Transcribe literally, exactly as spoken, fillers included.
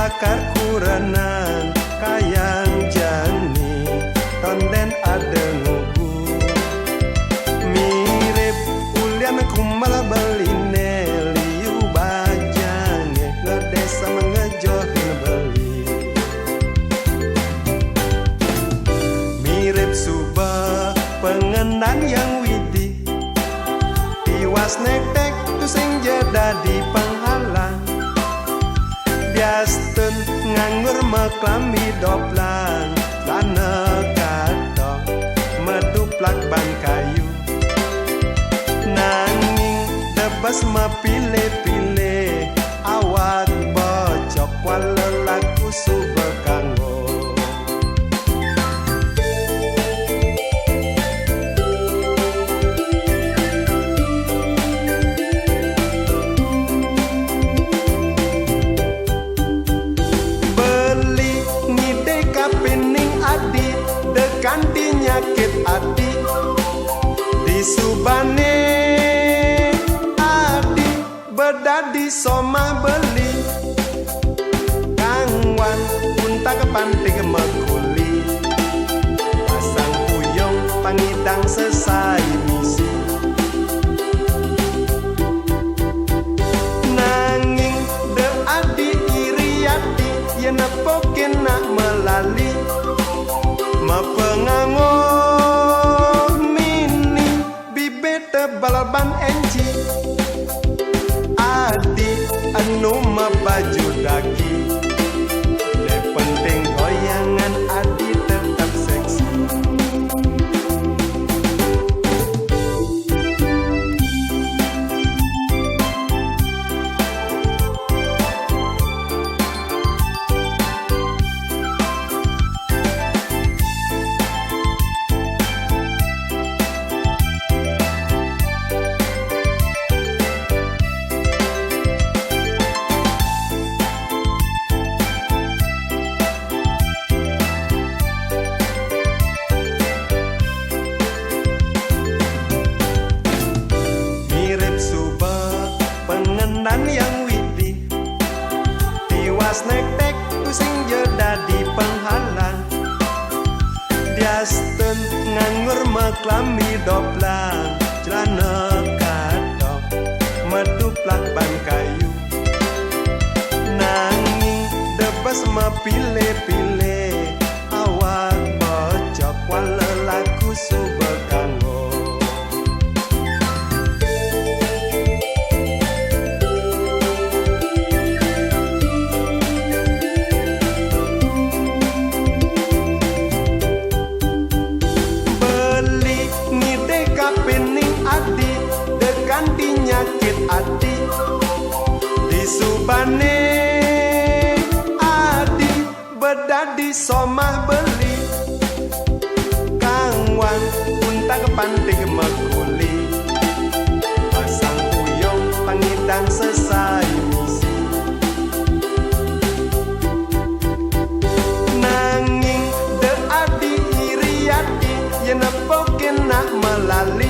Karkurenan kayang jani tonden ada ngubur. Mirip ulian kumal beline liu bajange ngedesa mengejohin beli. Mirip suba pengenan yang widi. Tiwas nektek tusing ja dadi penghalang. Diastun nganggur maklambi doplang, lana katong maduplak ban kayu. Nanging tebas mapilih-pilih, awak bocok kuala laku suba kanggo. Beli ngide kapining adi, de kanti nyakit ati. Disubane adi bedadi somah beli. Kangwan untak pantig makuli. Pasang puyung pangidang sesai misi. Nanging de adi iri ati, yen nepukin nak melali. Mapengango mini, bibit tebal ban enci. Adi anu mabaju daki. Ne penting goyangan adi tetap seksi. Mirip suba pengenan yang widi. Tiwas nektek tusing ja dadi penghalang. Diastun nganggur maklambi doplang, celana katok, maduplak ban kayu. Nanging debas mapilih-pilih, awak bocok kuala laku suba kanggo. Beli ngide kapining adi, de kanti nyakit ati. Disubane adi bedadi somah beli. Kangwan untak pantig makuli. Pasang puyung pangidang sesai misi. Nanging de adi iri ati, yen nepukin nak melali.